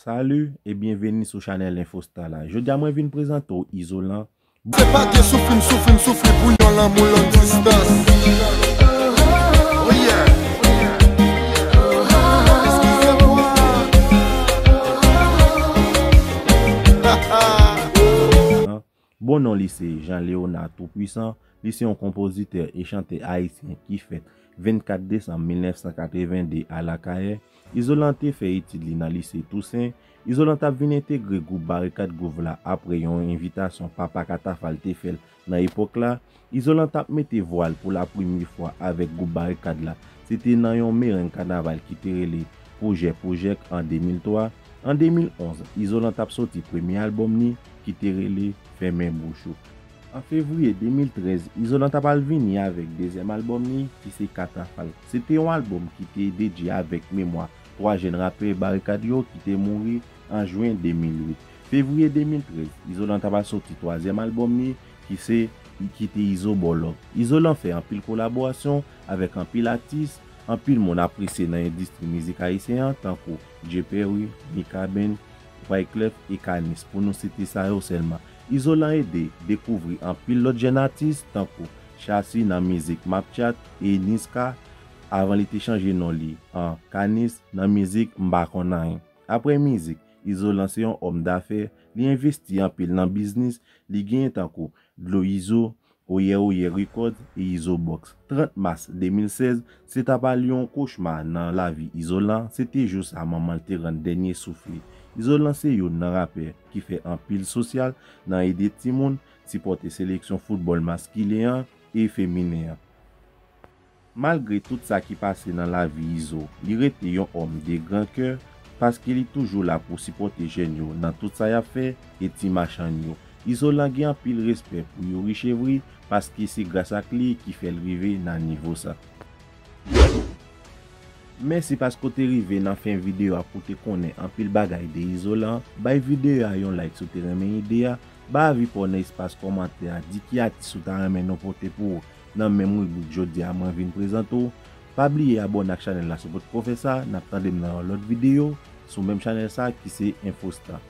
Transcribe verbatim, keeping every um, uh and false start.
Salut e byenveni sou chanèl Infostar la. Jodi a mwen vin prezante w Izolan. Se pa de soufri m soufri m soufri pou yon lanmou long distans. Oh yeah. Eskize mwen. Bon non li se Jean Léonard Toupwisan. Li se yon konpozitè e chantè ayisyen ki fèt vennkat desanm mil nèf san katreven de a Lakayè. Izolan te fè etid li nan lise Tousen. Izolan t ap vin entegre gwoup Barikad Groove la apre yon envitasyon Papa Katafal te fè l nan epòk la. Izolan t ap mete vwa l pou la premye fwa avèk gwoup Barikad la. Se te nan yon mereng kanaval ki te rele Pwojè Pwojèk an de mil twa. An de mil onz, Izolan t ap soti premye albòm li ki te rele Fèmen Bouch ou. An fevriye de mil trèz, Izolan t ap al vini avèk dezyèm albòm li ki se Katafal. Se te yon albòm ki te dedye avèk memwa twa jèn rapè Barikad yo ki te mouri an jen de mil uit. Fevriye de mil trèz, Izolan t ap al soti twazyèm albòm li ki se ki te Izo Bòlòk. Izolan fè anpil kolaborasyon avèk anpil atis anpil moun apresye nan endistri mizik ayisyen an tankou Jay Perry, Mikaben, Wyclef e Kanis pou nou site sa yo sèlman. Izolan ede dekouvri anpil lòt jèn atis tankou Shassy nan mizik M ap Tchat e Niska avan li te chanje non li an Kanis nan mizik M pa konn anyen. Apre mizik, Izolan se yon òm dafè, li envesti anpil nan biznis, li genyen tankou Dlo Izo, Oyè Oyè Records e Izo Box. Trant mas de mil sèz, se t ap al yon kochma nan lavi Izolan, se te jou sa manman l te rann dènye souf li. Izolan se youn nan rapè ki fè anpil sosyal nan ede timoun, sipòte seleksyon foutbòl maskilen an e feminen an. Malgre tout sa ki pase nan lavi Izo, li rete yon òm de gran kè paske li toujou la pou sipòte jèn yo nan tout sa y ap fè e ti machann yo. Izolan gen anpil respè pou Youri Chevry paske se gras ak li ki fè l rive nan nivo sa. Mèsi paske w te rive nan fen videyo a pou w te konnen anpil bagay de Izolan. Bay videyo a yon like si w te renmen ide a. Bay avi pa w nan espas kòmantè a, di ki atis ou ta renmen nou pote pou ou nan menm ribrik jodi a mwen vin prezante w. Pa bliye abòne ak chanèl la si w potko fè sa, n ap tande m nan yon lòt videyo sou menm chanèl sa ki se Infostar.